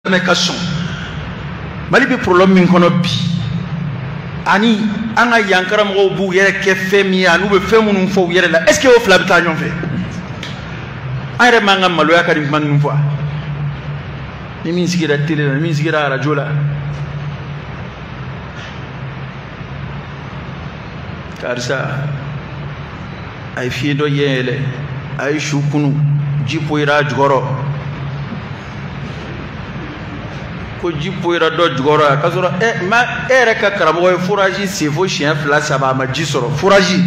Mɛ ka sɔn Mali bɛ problème min kɔnɔ bi, ani an ka yan karamɔgɔw b'u yɛrɛ kɛ fɛn min ye, ani u bɛ fɛn minnu fɔ u yɛrɛ la, est ce que o fila bɛ taa ɲɔgɔn fɛ? An yɛrɛ m'an ka maloya ka nin kuma ninnu fɔ. Ni min sigira télé la, ni min sigira arajo la, karisa a ye fiɲɛ dɔ yɛlɛ, a ye su kunu, ji poyira a jukɔrɔ, ko ji poyira dɔ jukɔrɔ, k'a sɔrɔ ɛ ma e yɛrɛ ka karamɔgɔ ye forage sen fo siɲɛ 2 3 a ma ji sɔrɔ. Forage,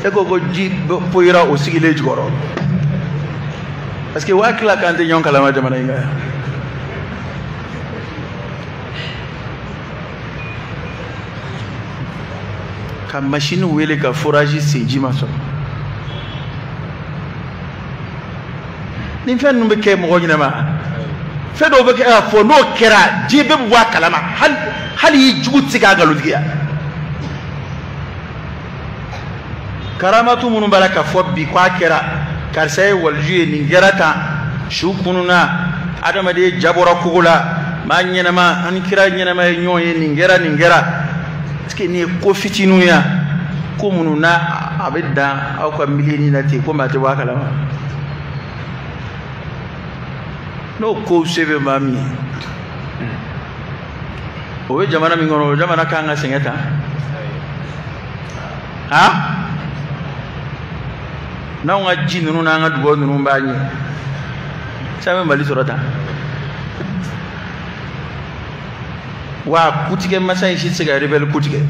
e ko ko ji poyira o sigilen jukɔrɔ, parce que waa tila k'an tɛ ɲɔgɔn kalama jamana in kan yan. Ka machine wele ka forage sen, ji ma sɔrɔ. Nin fɛn ninnu bɛ kɛ mɔgɔ ɲɛnama, fɛn dɔw bɛ kɛ k'a fɔ n'o kɛra diɲɛ bɛɛ bɛ bɔ a kalama, hali i jugu tɛ se k'a nkalontigiya. Karamatu minnu b'a la k'a fɔ bi k'a kɛra, karisa ye waliju ye, nin kɛra tan, su kununa, adamaden ja bɔra kogo la, maa ɲɛnama ani kira ɲɛnama ye ɲɔgɔn ye, nin kɛra nin kɛra. Est ce que nin ye ko fitininw ye, ko minnu n'a a bɛ dan aw ka miliyɔn na ten, komi a tɛ bɔ a kalama? N'o kow se bɛ maa min ye, o bɛ jamana min kɔnɔ, o jamana kan ka sɛgɛn tan. Han, n'anw ka ji ninnu n'an ka dugawu ninnu b'a ɲɛ, san bɛ Mali sɔrɔ tan. Wa kutigɛ masa in si tɛ se ka rebelle kutigɛ.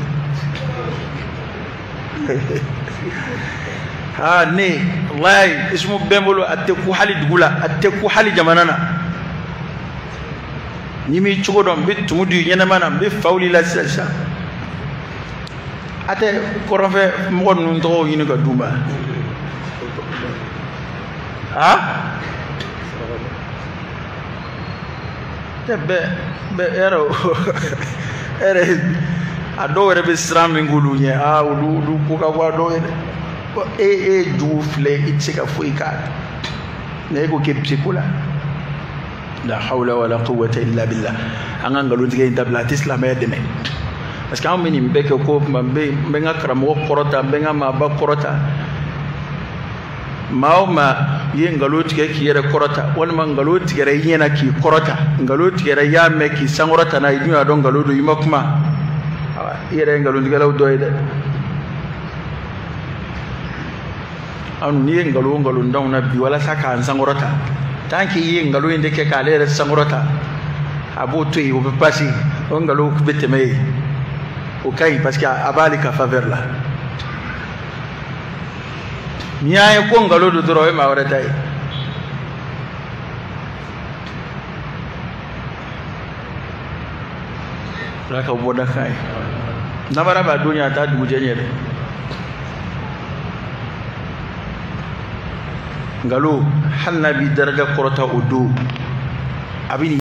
Aa, ne walayi ismu bɛ n bolo, a tɛ ku hali dugu la, a tɛ ku hali jamana na. Ni m'i cogo dɔn, n bɛ tumu di ɲɛnama na, n bɛ faw la sisan sisan. A tɛ kɔrɔnfɛ mɔgɔ ninnu tɔgɔw ɲini ka d'u ma. Ha, tɛ bɛɛ bɛɛ yɛrɛ yɛrɛ, a dɔw yɛrɛ bɛ siran min k'olu ɲɛ. Aa, olu ko ka bɔ a dɔw ye dɛ. E jugu filɛ, i tɛ se ka foyi k'a la, nka e ko k'e bɛ se ko la. La hawla wala quwwata illa billah. An ka nkalon tigɛ in dabila, a tɛ silamɛya dɛmɛ. Parce que anw bɛ nin bɛɛ kɛ ko tuma, n bɛ n ka karamɔgɔ kɔrɔta, n bɛ n ka maaba kɔrɔta. Maa o maa i ye nkalon tigɛ k'i yɛrɛ kɔrɔta, walima nkalon tigɛra i ɲɛna k'i kɔrɔta, nkalon tigɛra i y'a mɛn k'i sankɔrɔta n'a ye, i dun y'a dɔn nkalon don, i ma kuma, i yɛrɛ ye nkalontigɛlaw dɔ ye dɛ. Anw n'i ye nkalon nkalon d'anw na bi walasa k'an sankɔrɔta, tant que i ye nkalon in de kɛ k'ale yɛrɛ sankɔrɔta, a b'o to yen, o bɛ passer, o nkalon bɛ tɛmɛ yen, o ka ɲi parce que a b'ale ka faveur la. N'i y'a ye ko nkalon don dɔrɔn, o ye maa wɛrɛ ta ye. Ala ka bɔda k'an ye. Namara b'a don ɲɛ, a t'a dugujɛ ɲɛ dɛ. Nkalon, hali n'a b'i daraja kɔrɔta o don, a bɛ nin